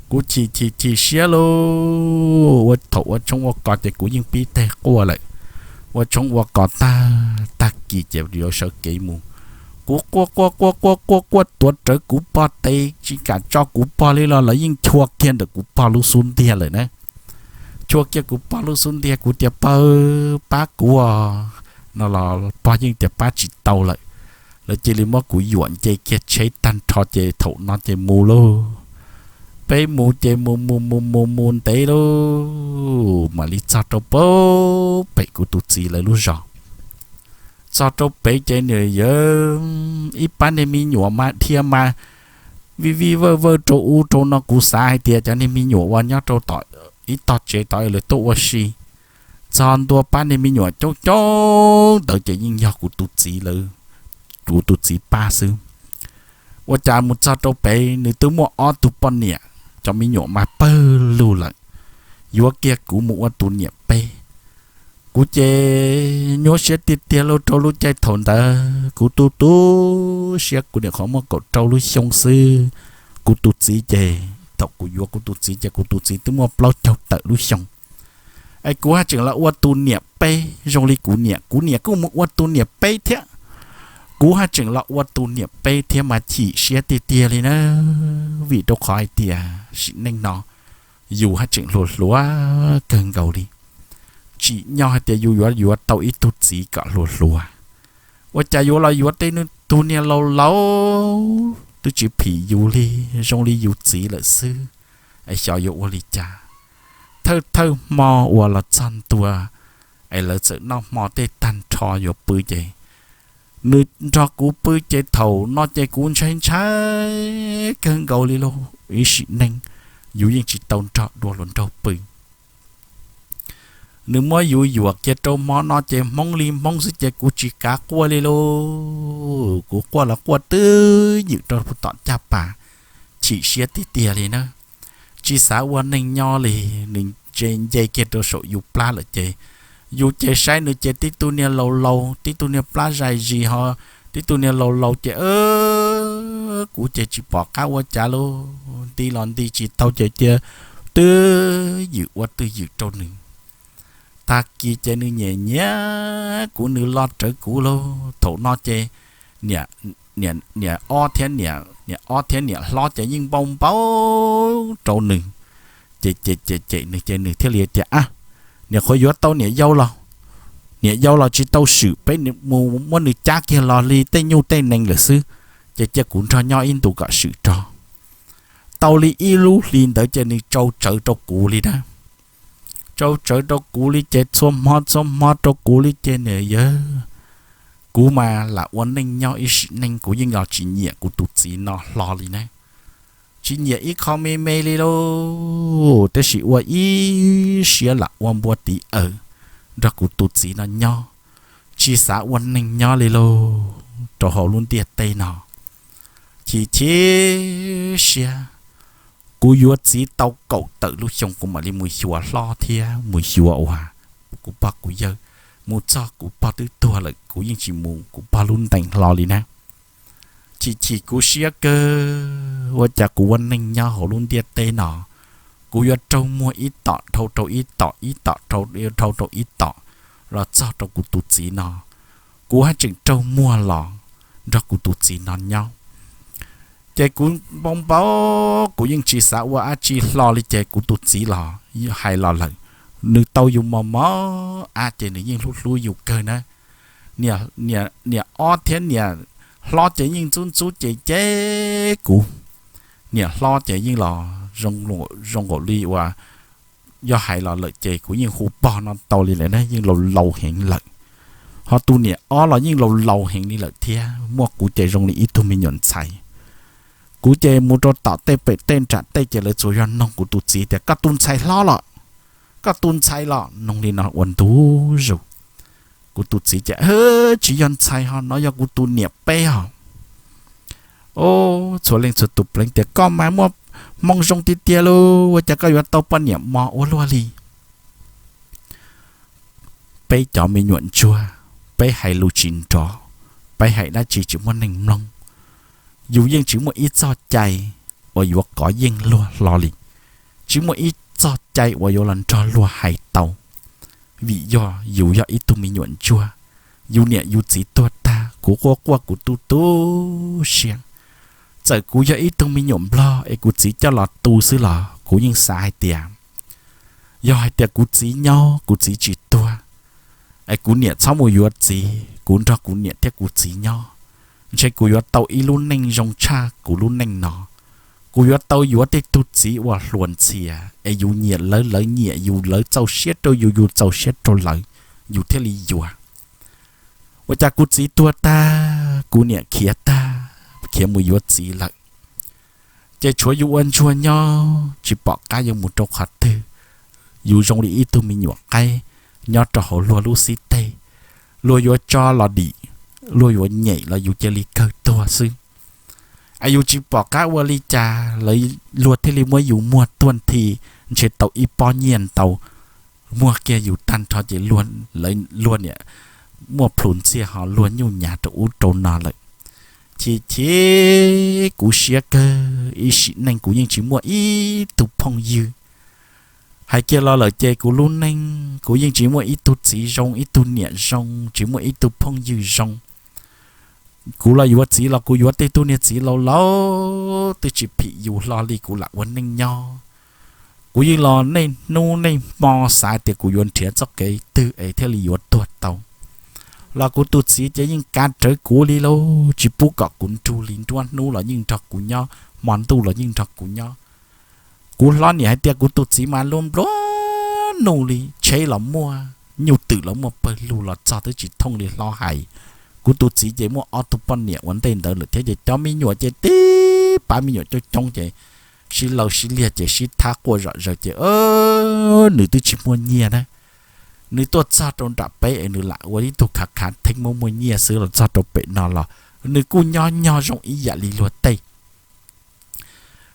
kuv chim chim chim siab lauj. Ua thaum ua tshoob ua kos ces kuv yeej pib teg quaj lawm. Ua tshoob ua kos tag tag kis ces yuav sawv kev mus, kuv quaj quaj quaj quaj quaj quaj tuav rawv kuv pog tes tsis kam tso kuv pog li los lawv yeej chua kiag ntawm kuv pog lub xub ntiag lawm na. Chua kiag kuv pog lub xub ntiag kuv tias pog pab kuv no los pog yeej tias pab tsis tau lawm. Lawv cia li muab kuv yuam nce kiag tsheb tag nrho ces thaum no ces mus lauj. Peb mus ces mus mus mus mus mus ntev lauj mam li txog rau pem kuv tus txiv lawv lub zos. Txog rau pem ces nws yog ib pab niag me nyuam mas dhia mas vij vij vawj vawj rau ub rau no, kuv xav hais tias cov niag me nyuam uas nyob rau tom ib tog tsev tod lawv tuaj ua si. Txog ntua pab niag me nyuam coob coob ntawd ces yeej yog kuv tus txiv lawv, kuv tus txiv pab xwb. Ua cas mus txog rau pem nws twb muaj ob tug poj niam, cov me nyuam mas pawg lug lawm, yuav kiag kuv mus ua tus niam peb. Kuv ces nyuaj siab tiag tiag lauj. Rau lub caij thaum ntawd kuv tu tu siab, kuv niam qhov muaj kaum rau lub xyoo xwb. Kuv tus txiv ces thaum kuv yuav kuv tus txiv ces kuv tus txiv twb muaj plaub caug tawm lub xyoo. Es kuv haj tseem los ua tus niam peb zoo li kuv niam, kuv niam kuj mus ua tus niam peb thiab. Kuv haj tseem los ua tus niam peb thiab mas chim siab tiag tiag li na, vim rau qhov hais tias sim neej no yus haj tseem hluas hluas kawg nkaus li. Tsim nyog hais tias yus yuav yuav tau ib tug txiv kom hluas hluas, ua cas yuav los yuav tej tug niag laus laus twb tsis phim yus li, zoo li yus txiv lawm xwb, es xyov yuav ua li cas. Thawj thawj hmo uas los txog ntua es lawv txawm noj hmo tej tag nrho yuav pw ces nws nrog kuv pw ces thaum no ces kuv ntshai ntshai kawg nkaus li lauj. Ib sim neej yus yeej tsis tau nrog dua hluas nraug pw. Nws muab yus yuam kiag rau hmo no ces hmoob li hmoob xwb ces kuv tsis kav quaj li lauj. Kuv quaj los quaj twb ywm rau tom caj pas, chim siab tiag tiag li na. Tsis xav ua neej nyob li, nws nce kiag rau saum yus plab lawm ces yus ces saib nws ces tib tug niag laus laus, tib tug niag plab zais zis ho, tib tug niag laus laus ces kuv ces tsis pom qab ua cas lauj. Nti los nti tsis tau ces cia twb ywm ua twb ywm rau nws. Tag kis ces nws nyiam nyiam kuv, nws los rawv kuv lauj. Thaum no ces niam, niam ob thiab niam, niam ob thiab niam hlob ces yeej npau npau rau nws. Ces ces ces ces nws ces nws thiaj li tias, a, niam qhuav yuav tau niam yau los, niam yau los tsis tau swm, peb mus muab nws cab kiag los li tej nyuj tej nees lawm xwb, ces cia kuv nrog nyob ib ntus kom swm rog. Tau li ib lub hlis ntawd ces nws tsau tsawv rau kuv li na. Tsau tsawv rau kuv li ces txhua hmo txhua hmo rau kuv li ces niam yawg, kuv mas lam ua neej nyob ib sim neej kuv yeej los tsis nyiam kuv tus txiv no hlo li na. Tsis nyiam ib qho me me li lauj, tab sis ua ib siab lam ua npua tiv aws nrog kuv tus txiv no nyob, tsis xav ua neej nyob li lauj rau hauv lub ntiaj teb no. Chim chim siab, kuv yuav txiv tau kaum tawm lub xyoo kuv mam li mus xyuas hlob thiab mus xyuas uas kuv pog kuv yawg. Mus txog kuv pog twb tuag lawm kuv yeej tsis mus kuv pog lub ntees hlo li na. Chim chim kuv siab kawg, ua cas kuv ua neej nyob hauv lub ntiaj teb no, kuv yuav raug muag ib tom dhau rau ib tom, ib tom dhau rau ib tom, los txog rau kuv tus txiv no, kuv haj tseem raug muag los nrog kuv tus txiv no nyob. Ces kuv npau npau, kuv yeej tsis xav ua dab tsi hlo li ces kuv tus txiv los hais los lawm, nws tau yus mos mos ab ces nws yeej hlub hlub yus kawg na. Niam ob thiab niam hlob ces yeej ntxub ntxub ces ceb kuv. Niam hlob ces yeej los zoo nkaus li uas yog hais los lawm ces kuv yeej hu pog no tau li lawm na, yeej laus laus heev lawm. Ho tus niam ob los yeej laus laus heev li lawm thiab, muaj kuv ces zoo li ib tug me nyuam ntxhais. Kuv ces mus rau tom tej pem tej nram tej ces lawv tsuas yog noog kuv tus txiv tias koj tus ntxhais hlob los, koj tus ntxhais los, noog li no ua ntu zus. Kuv tus txiv ces tsis yog ntxhais ho, no yog kuv tus niam peb os. Txhua leej txhua tus pleev tias koj mas muaj hmoo zoo tiag tiag lauj, ua cas koj yuav tau poj niam mos ua luaj li. Peb cov me nyuam ntsuag, peb hais lus tsis nrov, peb hais dab tsi tsis muaj neeg mloog. Yus yeej tsis muaj ib txoj cai uas yuav kov yeej luag hlo li, tsis muaj ib txoj cai uas yuav los nrog luag hais tau. Vim yog yus yog ib tug me nyuam ntsuag, yus niam yus txiv tuag tag kuv quaj quaj kuv tu tu siab. Txawm kuv yog ib tug me nyuam nplog es kuv txiv coj los tu xwb los kuv yeej xav hais tias, yog hais tias kuv txiv nyob kuv txiv tsis tuag, es kuv niam txhob mus yuav txiv, kuv nrog kuv niam thiab kuv txiv nyob, ntshe kuv yuav tau ib lub neej zoo tshaj kuv lub neej no. Kuv yuav tau yuav tej tug txiv uas hluas ntxhias es yus nyiam lawv, lawv nyiam yus, lawv txaus siab rau yus, yus txaus siab rau lawv, yus thiaj li yuav. Ua cas kuv txiv tuag tag, kuv niam khiav tag, khiav mus yuav txiv lawm, ces tshuav yus ua ntsuag nyob tsis pom qab yuav mus rau qhov twg. Yus zoo li ib tug me nyuam qaib nyob rau hauv luag lub xib teg, luag yuav tso los dim, luag yuav nyem los yus cia li kawg tuag xwb. Es yus tsis pom qab ua li cas, lawv, luag thiaj li muab yus muag tuaj nthi, ntshe tau ib pob nyiaj ntau, muag kiag yus tag nrho ces luag niam muaj plhus ntxiag ho luag nyuj nyav rau ub rau no lawm. Chim chim kuv siab kawg, ib sim neej kuv yeej tsis muaj ib tug phooj ywg. Hais kiag los lawm ces kuv lub neej kuv yeej tsis muaj ib tug txiv zoo, ib tug niam zoo, tsis muaj ib tug phooj ywg zoo. Kuv los yuav txiv los kuv yuav tej tug niag txiv laus laus twb tsis phim yus hlo li, kuv lam ua neej nyob. Kuv yeej los niaj hnub niaj hmo xav tias kuv yuav nrhiav txoj kev twg es thiaj li yuav tuag tau, los kuv tus txiv ces yeej kav rawv kuv li lauj, tsis pub kom kuv nrug li. Nruab hnub los yeej nrog kuv nyob, hmo ntuj los yeej nrog kuv nyob. Kuv hlob niam hais tias kuv tus txiv mas luag nplua nuj li, tsheb los muaj, nyuj twm los muaj, pawg lug los txog twb tsis thooj li hlob hais. Kuv tus txiv ces muaj ob tug poj niam ua ntej ntawd lawm thiab ces cov me nyuam ces tib pab me nyuam coob coob ces sib law sib liag ces sib thab quaj zom zaws ces nws twb tsis muaj nyiaj na. Nws tuaj txog rau nram peb es nws lam ua ib tug khav khav theeb muaj muaj nyiaj xwb los txog rau pem no los nws kuj nyob nyob zoo ib yam li luag tej.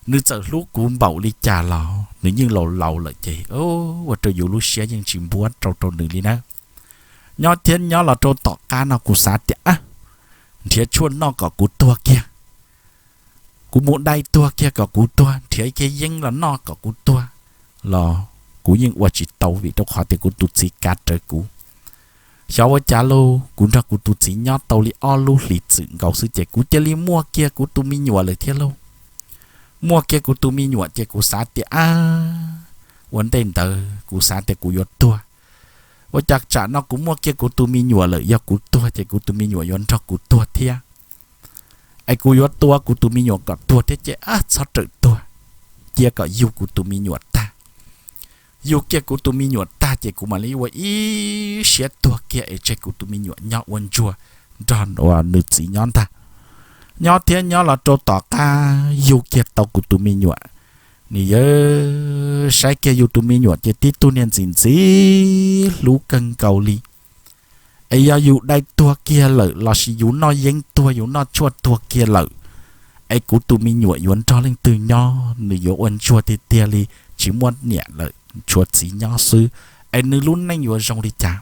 Nws txawm hlub kuv npaum li cas los nws yeej laus laus lawm ces ua rau yus lub siab yeej tsis npuab rau rau nws li na. Nyob thiab nyob los rau tom qab no kuv xav tias nrhiav tshuaj noj kom kuv tuag kiag, kuv mus dai tuag kiag kom kuv tuag, nrhiav ib ke yeeb los noj kom kuv tuag, los kuv yeej ua tsis tau vim rau qhov tias kuv tus txiv kav rawv kuv. Xyov ua cas lauj, kuv nrog kuv tus txiv nyob tau li ob lub hlis txwm nkaus xwb ces kuv cia li muaj kiag kuv tus me nyuam lawm thiab lauj. Muaj kiag kuv tus me nyuam ces kuv xav tias a, ua ntej ntawd kuv xav tias kuv yuav tuag, ua cas tsam no kuv muaj kiag kuv tus me nyuam lawm, yog kuv tuag ces kuv tus me nyuam yuav nrog kuv tuag thiab. Es kuv yuav tua kuv tus me nyuam kom tuag thiab ces a txhob rawm tuag, cia kom yug kuv tus me nyuam tag. Yug kiag kuv tus me nyuam tag ces kuv mam li ua ib siab tuag kiag es tseg kuv tus me nyuam nyob ua ntsuag nrog nws txiv nyob ntag. Nyob thiab nyob los rau tom qab yug kiag tau kuv tus me nyuam, nws yawg saib kiag yus tus me nyuam ces tib tug niag ntxim ntxim hlub kawg nkaus li. Es yog yus dai tuag kiag lawm lossis yus noj yeeb tuag yus noj tshuaj tuag kiag lawm, es kuv tus me nyuam yuav nrog leej twg nyob, nws yuav ua ntsuag tiag tiag li, tsis muaj niam lawm tshuav txiv nyob xwb, es nws lub neej yuav zoo li cas?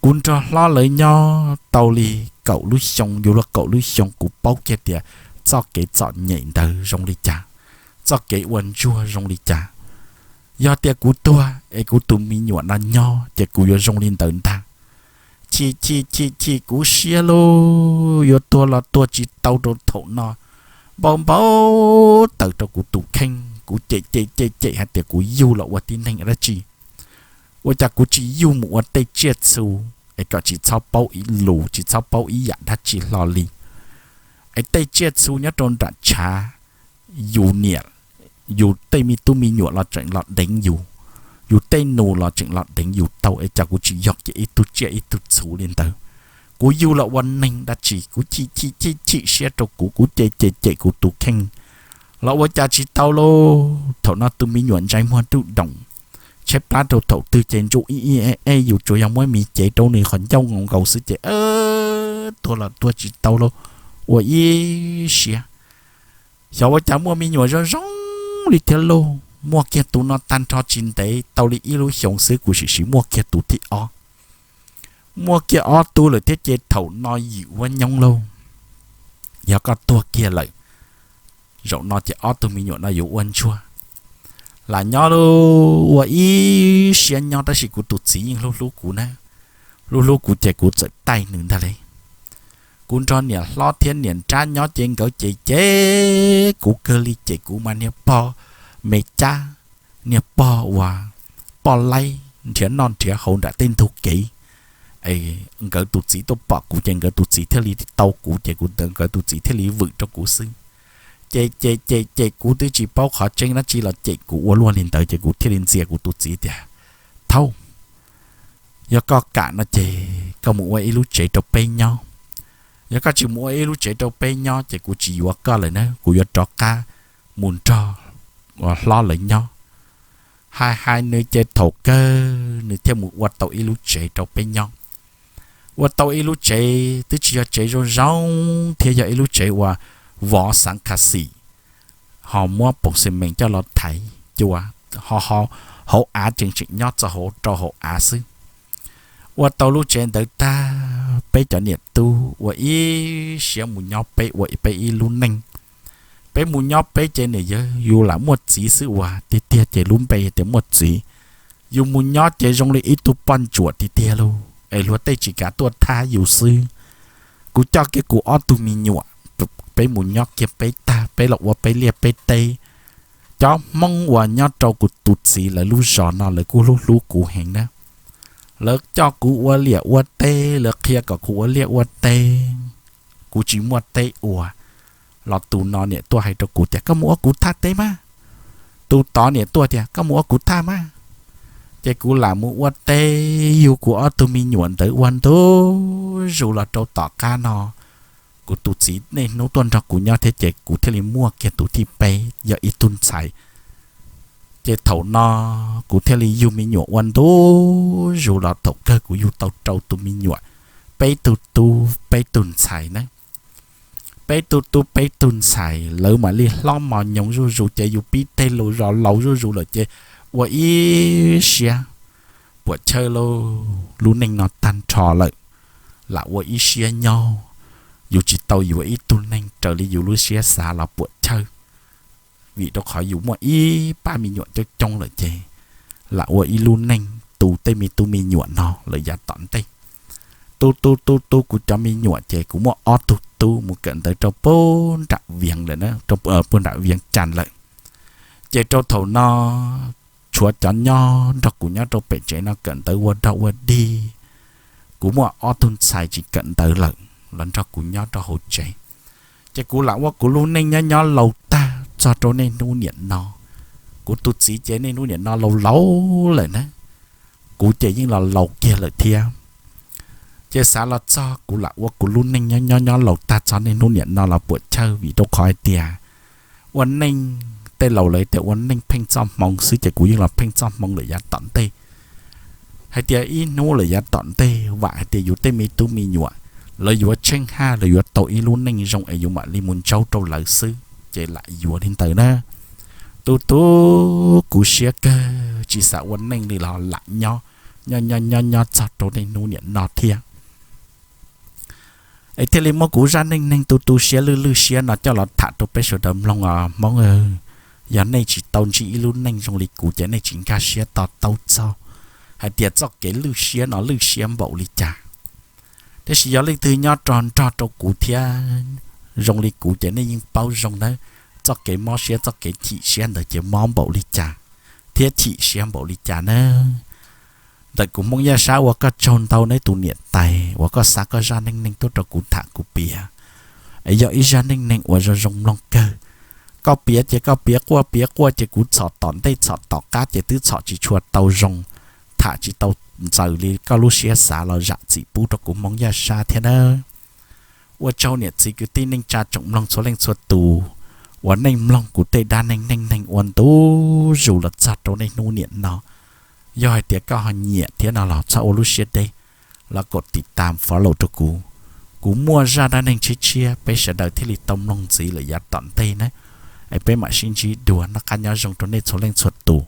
Kuv nrog hlob lawv nyob tau li kaum lub xyoo, yus luag kaum lub xyoo kuv paub kiag tias txoj kev txom nyem ntawd zoo li cas, txoj kev ua ntsuag zoo li cas. Yog tias kuv tuag es kuv tus me nyuam no nyob ces kuv yuav zoo li ntawd ntag. Chim chim chim chim kuv siab lauj, yuav tuag los tuag tsis tau rau thaum no. Npau npau taws rau kuv tus kheej, kuv cem cem cem cem hais tias kuv yug los ua tib neeg dab tsi, ua cas kuv tsis yug mus ua tej tsiaj txhu es kom tsis txhob paub ib lus, tsis txhob paub ib yam dab tsi hlo li. Es tej tsiaj txhu nyob rau nram tshav, yus niam, yus tej me tub me nyuam los tseem los deev yus, yus tej nus los tseem los deev yus tau, es cas kuv tsis yog kiag ib tug tsiaj ib tug txhu li ntawd? Kuv yug los ua neeg dab tsi? Kuv chim chim chim chim siab rau kuv, kuv cem cem cem kuv tus kheej los ua cas tsis tau lauj. Thaum no tus me nyuam ntsais muag nruj doom, tshaib plab rau thaum twg ces ntsuj ib ib eb eb, yus tsuas yog muab mis cev rau nws qhov ncauj nkaus nkaus xwb ces tuag los tuag tsis tau lauj, ua ib siab. Xyov ua cas muaj me nyuam zoo zoo li thiab lauj, muaj kiag tus no tag nrho tsis ntev tau li ib lub xyoos xwb kuv sim sim muaj kiag tus thib ob. Muaj kiag ob tug lawm thiab ces thaum no yim huab nyoob lauj, yog koj tuag kiag lawm, zaum no ces ob tug me nyuam no yuav ua ntsuag. Lam nyob lauj, ua ib siab nyob tab sis kuv tus txiv yeej hlub hlub kuv na, hlub hlub kuv ces kuv txawm taij nws ntag li. Kuv nrog niam hlob thiab niam nrab nyob ces nkawd ces cem kuv kawg li, cem kuv mas niag pog me cab, niag pog uas poj laib nrhiav noj nrhiav haus nram tej ntug kev. Nkawd tus txiv tuaj pom kuv ces nkawd tus txiv thiaj li tau kuv ces kuv, nkawd tus txiv thiaj li vwm rau kuv xwb. Ces ces ces ces kuv twb tsis paub qhov tseeb dab tsi los cem kuv ua luaj li ntawd ces kuv thiaj li ntxias kuv tus txiv tias, thaub, yog koj kam no ces koj mus ua ib lub tsev rau peb nyob. Yog koj tsis mus ua ib lub tsev rau peb nyob ces kuv tsis yuav koj lawm na, kuv yuav rov qab mus nrog hlob lawv nyob. Hais hais nws ces thaum kawg nws thiaj mus ua tau ib lub tsev rau peb nyob. Ua tau ib lub tsev twb tsis yog tsev zoo zoo thiab, yog ib lub tsev uas vov xav kha xim, ho muab poos xi mees coj los thaiv cua, ho hauv av tseem tseem nyob txog rau hauv av xwb. Ua tau lub tsev ntawd tag, peb cov niam tub ua ib siab mus nyob peb ua peb ib lub neej. Peb mus nyob peb ces niam yawg yus lam muaj txiv xwb uas tiag tiag ces lub npe tias muaj txiv. Yus mus nyob ces zoo li ib tug poj ntsuam tiag tiag lauj, es luag tej tsis kav tuaj thab yus xwb. Kuv coj kiag kuv ob tug me nyuam, peb mus nyob kiag peb tag, peb los ua peb liaj peb teb. Cov Hmoob uas nyob rau kuv tus txiv lawv lub zos no lawv kuj hlub hlub kuv heev na. Lawv coj kuv ua liaj ua teb, lawv qhia kom kuv ua liaj ua teb, kuv tsis muaj teb ua. Los tus no niam tuaj hais rau kuv tias koj mus ua kuv thaj teb mas, tus tod niam tuaj tias koj mus ua kuv thaj mas. Ces kuv lam mus ua teb yug kuv ob tug me nyuam ntawd ua ntu zus los rau tom qab no, kuv tus txiv niaj hnub tuaj nrog kuv nyob thiab ces kuv thiaj li muaj kiag tus thib peb yog ib tug ntxhais. Ces thaum no kuv thiaj li yug me nyuam ua ntu zus los thaum kawg kuv yug tau rau tus me nyuam, peb tug tub peb tug ntxhais na. Peb tug tub peb tug ntxhais lawv mam li hlob mos nyoos zuj zus ces yus pib tej lus zos laus zuj zus lawm ces ua ib siab puam chawj lauj, lub neej no tag nrho lawm, lam ua ib siab nyob, yus tsis tau yuav ib tug neeg raws li yus lub siab xav los puam chawj. Vim rau qhov yus muaj ib pab me nyuam coob coob lawm ces lam ua ib lub neej tu tej me tub me nyuam no lawm yav tom ntej. Tu tu tu tu kuv cov me nyuam ces kuv muaj ob tug tub mus kawm ntawv rau puag nram Vias lawm, puag nram Vias Cas lawm. Ces rau thaum no tshuav cov nyob nrog kuv nyob rau pem tsev no kawm ntawv ua dog ua dig. Kuv muaj ob tug ntxhais tsis kawm ntawv lawm los nrog kuv nyob rau hauv tsev. Ces kuv lam ua kuv lub neej nyob nyob laus tag txog rau niaj hnub niam no. Kuv tus txiv ces niaj hnub niam no laus laus lawm na, kuv ces yeej los laus kiag lawm thiab. Ces xav los txog kuv lam ua kuv lub neej nyob nyob nyob laus tag txog niaj hnub niam no los puam chawj vim rau qhov hais tias ua neej, tej laus lawv tias ua neej pheej txoj hmoo xwb ces kuv yeej los pheej txoj hmoo lawm yav tom ntej. Hais tias ib hnub lawm yav tom ntej vam hais tias yus tej me tub me nyuam lawv yuav tsheej haj lawv yuav tau ib lub neej zoo es yus mam li mus ntsaub rau lawv xwb ces lam yuav li ntawd na. Tu tu kuv siab kawg tsis xav ua neej li los lam nyob, nyob nyob nyob nyob txog rau niaj hnub niam no thiab. Es thiaj li muab kuv zaj neej neeg tu tu siab lwj lwj siab no coj los tham rau peb sawv daws mloog os Hmoob. Yog nej tsis tau ntsib ib lub neej zoo li kuv ces nej tsis nkag siab to taub txog hais tias txoj kev lwj siab no lwj siab npaum li cas. Tiam sis yog leej twg nyob rog nrog rau kuv thiab zoo li kuv ces nej yeej paub zoo nawb, txoj kev mob siab txoj kev chim siab ntawd ces mob npaum li cas thiab chim siab npaum li cas nawb. Ntawm kuv Hmoob Yaj Sab ua koj tsaug ntau nawb tus niam tais uas koj xa koj zaj neej neeg tuaj rau kuv tham kuv piav. Es yog ib zaj neej neeg uas zoo zoo mloog kawg. Koj piav ces koj piav quaj piav quaj ces kuv txhom tom ntej txhom tom qab ces twb txhom tsis tshua tau zoo, tham tsis tau ntxaws li koj lub siab xav los zam txim pub rau kuv Hmoob Yaj Sab thiab nawb. Ua tsaug niam txiv kwv tij neej tsa tsoom mloog txhua leej txhua tus uas nej mloog kuv tej dab neeg neej neeg ua ntu zus los txog rau niaj hnub niam no. Yog hais tias koj ho nyiam thiab no los txhob ua lub siab deb, los kom tiv tas follow rau kuv. Kuv muaj zaj dab neeg tshiab tshiab peb sawv daws thiaj li tau mloog ntxiv lawm yav tom ntej na. Es peb mam sib ntsib dua, noj qab nyob zoo rau nej txhua leej txhua tus.